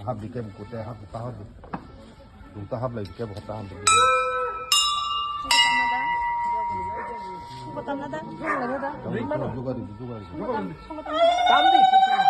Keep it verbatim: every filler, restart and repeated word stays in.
Hap di ke buku te hap ta hap di. Dung ta hap lai di ke buku ta hap di. Jugari, jugari. Tam di.